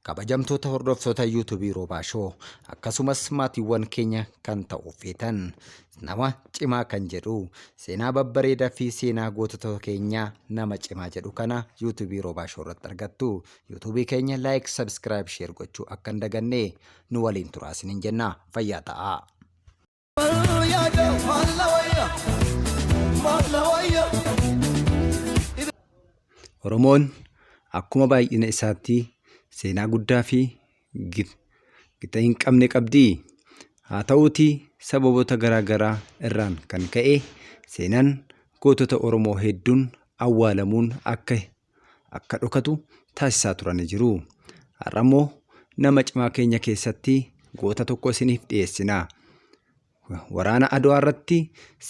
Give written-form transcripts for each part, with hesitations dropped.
Kabajamtoota hordoftoota YouTube Roobaa Show akkasumas maatiiwwan keenya kan ta'u feetan nama cimaa kan jedhu seenaa babbareedaa fi seenaa gootota keenyaa nama cimaa jedhu kana YouTube Roobaa Show irratti argattu. YouTube keenya like, subscribe, share gochuu akka hin daganne nu waliin turaa isiniin jenna. Fayyaa ta'aa. Oromoon akkuma baay'ina isaatti seenaa guddaa fi gita hin qabne qabdi. Haa ta'uutii sababoota garaa garaa irraan kan ka'e seenaan gootota Oromoo hedduun awwaalamuun akka akka dhokatu taasisaa turanii jiru. Har'a immoo nama cimaa keenya keessatti goota tokko isiniif dhiyeessina. Waraana Adwaa irratti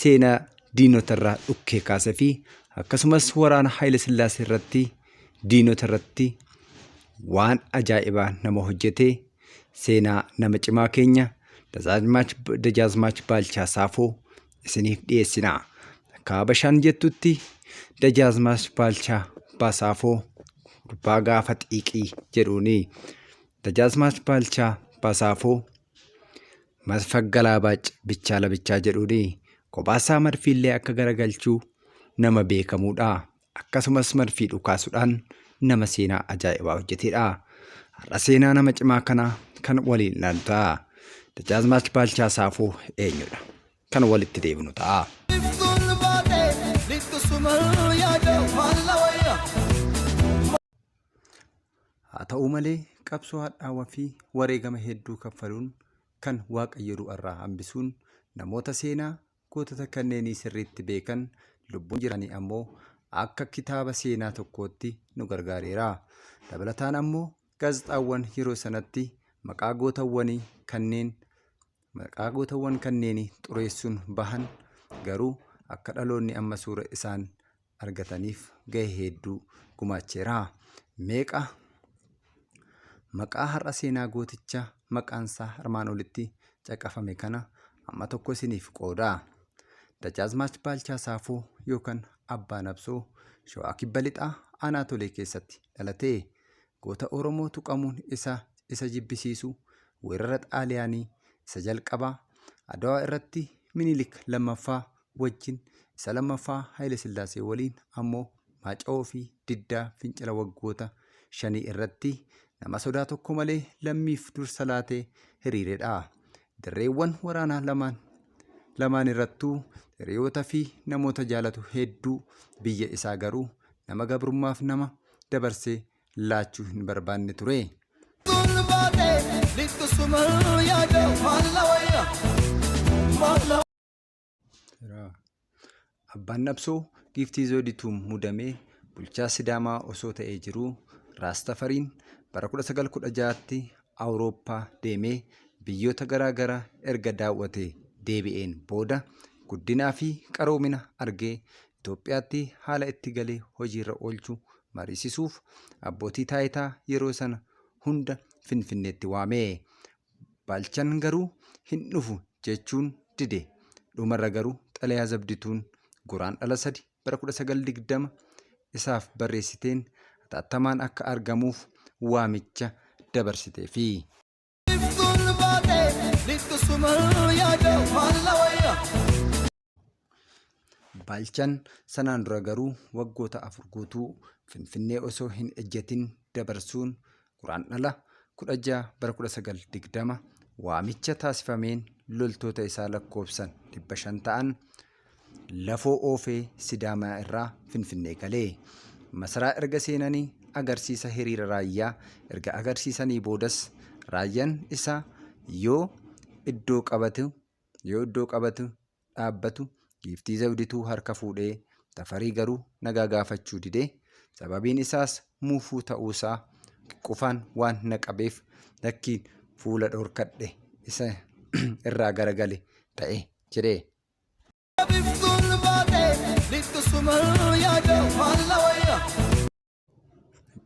seenaa diinota irraa dhukkee kaasee fi akkasumas waraana Haayile Sillaasee irratti diinota irratti waan ajaa'ibaa nama hojjete seenaa nama cimaa keenya Dajaazmaach Baalchaa Saafoo isiniif dhiyeessina. Akka Habashaan jettutti Dajaazmaach Baalchaa Baasaafoo gurbaa gaafa xiiqii jedhuuni. Dajaazmaach Baalchaa Baasaafoo Masfaggalaabac bichaa labichaa jedhuuni kophaasaa marfiillee akka garagalchuu nama beekamuudha. Akkasumas marfii dhukaasuudhaan nama seenaa ajaa'ibaa hojjeteedha. Har'a seenaa nama cimaa kanaa kan waliin ilaallu ta'a. Dajaazmaach Baalchaa Saafoo eenyudha? Kan walitti deebinu ta'a. Haa ta'u malee qabsoo hadhaawaa fi wareegama hedduu kaffaluun kan Waaqayyo du'arraa hambisuun namoota seenaa gootota kanneenii sirriitti beekan lubbuun jiranii ammoo akka kitaaba seenaa tokkootti nu gargaareera. Dabalataan ammoo gaazexaawwan yeroo sanatti maqaa gootawwanii kanneen maqaa gootawwan kanneenii xureessuun bahan garuu akka dhaloonni amma suura isaan argataniif gahee hedduu gumaacheera. Meeqa maqaa har'a seenaa gooticha maqaansaa armaan olitti caqafame kana amma tokko isiniif qooda. Dajaazmaach Baalchaa Saafoo yookaan Abbaa Nabsoo Shawaa Kibba Lixaa Aanaa Tolee keessatti dhalate. Goota Oromoo tuqamuun isaa isa jibbisiisu weerara Xaaliyaanii isa jalqabaa Adawaa irratti Minilik lammaffaa wajjin isa lammaffaa Haayile Sillaasee waliin ammoo Maacawoo fi diddaa fincila waggoota shanii irratti nama sodaa tokko malee lammiif dursa laatee hiriiredha. Dirreewwan waraanaa lamaan lamaan irrattuu hiriyoota fi namoota jaalatu hedduu biyya isaa garuu nama gabrummaaf nama dabarsee laachuu hin barbaanne ture. Abbaan Nabsoo Giiftii Zoodituun muudamee bulchaa Sidaamaa osoo ta'ee jiruu Raas Tafariin bara 1916tti Awurooppaa deemee biyyoota garaa garaa erga daawwatee deebi'een booda guddinaa fi qaroomina argee Itoophiyaatti haala itti galee hojiirra oolchu mariisisuuf abbootii taayitaa yeroo sana hunda Finfinneetti waame. Baalchan garuu hin dhufu jechuun dide. Dhumarra garuu xalayaa Zabdituun Guraandhala 3 bara 1920 isaaf barreessiteen hataattamaan akka argamuuf waamicha dabarsiteefi. Baalchan sanaan dura garuu waggoota 4 guutuu Finfinnee osoo hin ejjetin dabarsuun Guraandhala 16 bara 1920 waamicha taasifameen loltoota isaa lakkoofsan 500 ta'an lafoo oofee Sidaamaa irraa Finfinnee gale. Masaraa erga seenanii agarsiisa hiriira raayyaa erga agarsiisanii boodas raayyaan isaa yoo iddoo qabatu yoo iddoo qabatu dhaabbatu Giiftii Zawdituu harka fuudhee Tafarii garuu nagaa gaafachuu dide. Sababiin isaas muufuu ta'uusaa qufaan waan na qabeef lakkiin fuula dhorkadhe isa irraa garagale ta'e jedhe.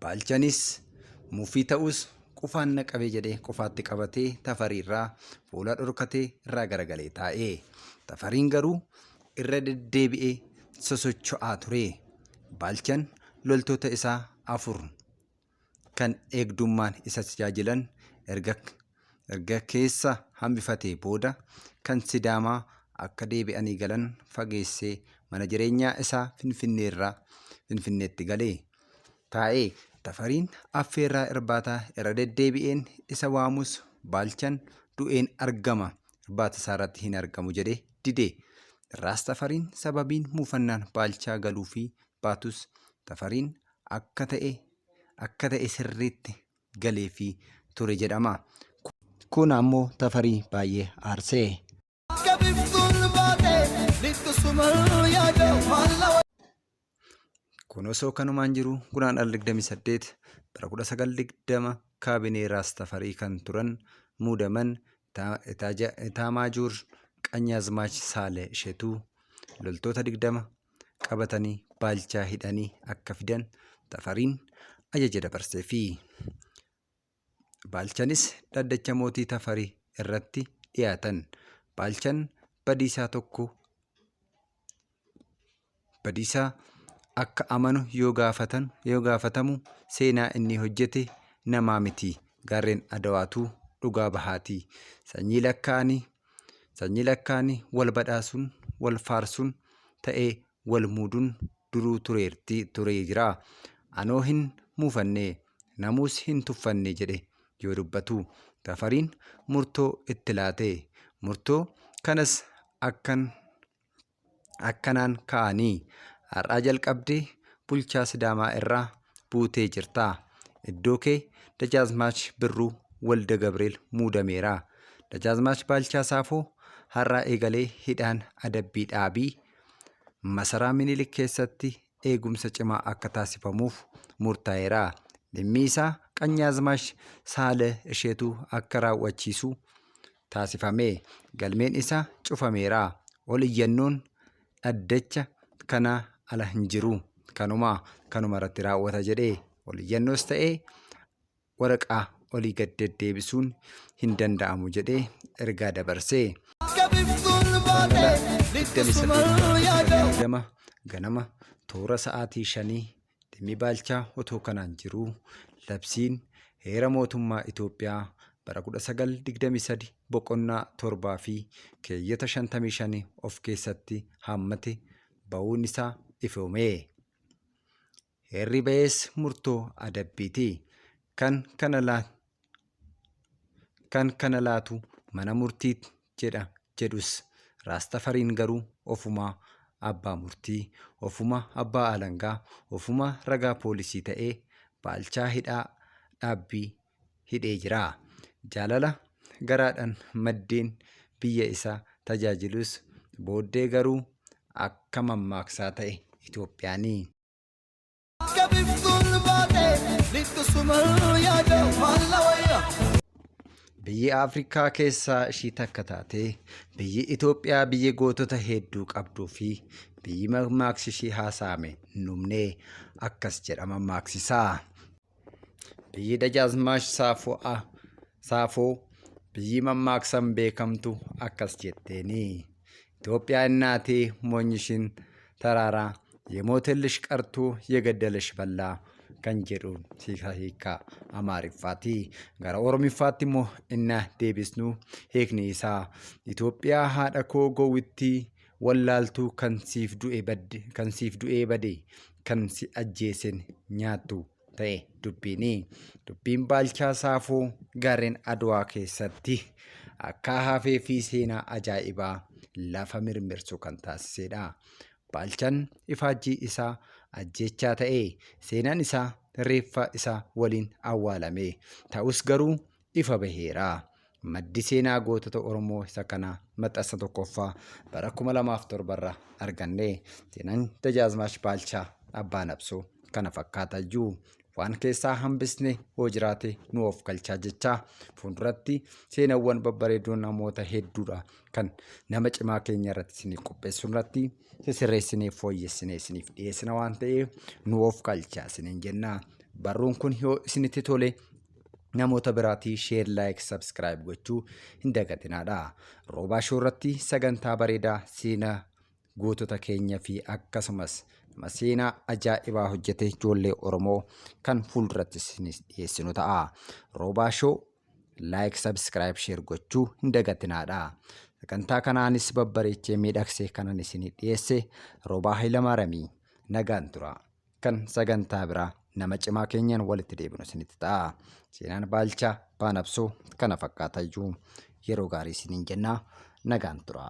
Baalchanis mufii ta'us qufaan na qabe jedhee qufaatti qabatee Tafariirraa fuula dhorkatee irraa garagalee taa'e. Tafariin garuu irra deddeebi'ee sosocho'aa ture. Baalchan loltoota isaa 4 kan eegdummaan isa tajaajilan erga keessa hambifatee booda kan Sidaamaa akka deebi'anii galan fageessee mana jireenyaa isaa Finfinneerraa Finfinneetti gale. Taa'e. Tafariin affeerraa irbaataa irra deddeebi'een isa waamus Baalchan du'een argama irbaata isaarratti hin argamu jedhee dide. Raas Tafariin sababiin muufannaan Baalchaa galuufii baatus Tafariin akka ta'e akka ta'e sirriitti galeefii ture jedhama. Kun ammoo Tafarii baay'ee aarse. Akka biftuun baate lixxu sumal yaada maal Kun osoo kanumaan jiru Guraandhala 28 bara 1920 kaabinee Raas Tafarii kan turan muudaman Itaamaajuur Qanyaazmaach Saale Ishetuu loltoota 20 qabatanii Baalchaa hidhanii akka fidan Tafariin ajaja dabarseefi. Baalchanis dhaddacha mootii Tafarii irratti dhiyaatan. Baalchan badiisaa tokko badiisaa akka amanu yoo gaafatan yoo gaafatamu seenaa inni hojjete namaa miti gaarreen Adawaatu dhugaa bahaati. Sanyii lakkaa'anii sanyii lakkaa'anii wal badhaasuun wal faarsuun ta'ee wal muuduun duruu tureerti turee jira. Anoo hin muufanne, namuus hin tuffanne jedhe yoo dubbatu Tafariin murtoo itti laate. Murtoo kanas akkan akkanaan kaa'anii har'aa jalqabdee bulchaa Sidaamaa irraa buutee jirta. Iddoo kee Dajaazmaach Birruu Walda Gabreel muudameera. Dajaazmaach Baalchaa Saafoo har'aa eegalee hidhaan adabbii dhaabii Masaraa Minilik keessatti eegumsa cimaa akka taasifamuuf murtaa'eera. Dhimmi isaa Qanyaazmaash Saale Isheetuu akka raawwachiisu taasifame. Galmeen isaa cufameera. Ol iyyannoon dhaddacha kanaa ala hin jiru. Kanuma kanuma irratti raawwata jedhe. Ol iyyannoos ta'ee waraqaa olii gad deddeebisuun hin danda'amu jedhee ergaa dabarse. Akka biftuun baate lixxu sumal yaada. 28 ganama toora sa'aatii shanii dhimmi Baalchaa otoo kanaan jiruu labsiin heera mootummaa Itoophiyaa bara 1923 boqonnaa 7 fi keeyyata 55 of keessatti haammate ba'uun isaa ifoome. Heerri ba'es murtoo adabbiiti. Kan kana kan kana laatu mana murtii jedha jedhus Raas Tafariin garuu ofumaa abbaa murtii, ofuma abbaa alangaa, ofuma ragaa poolisii ta'ee Baalchaa hidhaa dhaabbii hidhee jira. Jaalala garaadhaan maddeen biyya isaa tajaajilus booddee garuu akka mammaaksaa ta'e Itoophiyaanii. Akka biftuun baate lixxu sumal yaada maal na wayya. Biyyi Afrikaa keessaa ishii takka taate biyyi Itoophiyaa biyyi gootota hedduu qabduu fi biyyi mammaaksi ishii haasa'ame hin dhumne akkas jedha mammaaksi isaa. Biyyi Dajaazmaash Saafoo biyyi mammaaksan beekamtu akkas jetteeni. Itoophiyaa እናቴ ሞኝሽን ተራራ የሞተልሽ ቀርቶ የገደለሽ በላ kan jedhu hiika Amaariffaati. Gara Oromiffaatti immoo inna deebisnu hiikni isaa Itoophiyaa haadha koo gowwittii wallaaltuu kan siif du'e badde kan siif du'ee bade kan si ajjeesen nyaattu ta'e dubbiini. Dubbiin Baalchaa Saafoo gaarreen Adwaa keessatti akka hafee fi seenaa ajaa'ibaa lafa mirmirsu kan taasisedha. Baalchaan ifaajjii isaa ajjeechaa ta'e seenaan isaa reeffa isaa waliin awwaalame. Ta'us garuu ifa baheera. Maddi seenaa gootota Oromoo isa kana maxxansa tokkoffaa bara 2007 irraa arganne. Seenaan Dajaazmaash Baalchaa Abbaa Nabsoo kana fakkaata iyyuu waan keessaa hambisne hoo jiraate nu of galchaa jechaa fuulduratti seenawwan babbareedoo namoota hedduudha kan nama cimaa keenya irratti isiniif qopheessu irratti sisirreessinee fooyyessinee isiniif dhiyeessina waan ta'eef nu of galchaa isiniin jenna. Barruun kun yoo isinitti tole namoota biraatii share like subscribe gochuu hin dagatinaadha. Roobaa Show irratti sagantaa bareedaa seenaa gootota keenya fi akkasumas Nama seenaa ajaa'ibaa hojjete ijoollee Oromoo kan fuulduratti isinis dhiyeessinu ta'a. Roobaa Show like, subscribe, share gochuu hin dagatinaadha. Sagantaa kanaanis babbareechee miidhagsee kanan isinii dhiyeesse Roobaa Hayilamaariyamii nagaan tura. Kan sagantaa biraa nama cimaa keenyaan walitti deebinu isinitti ta'a. Seenaan Baalchaa Baanabsoo kana fakkaata iyyuu yeroo gaarii isiniin jennaa nagaan tura.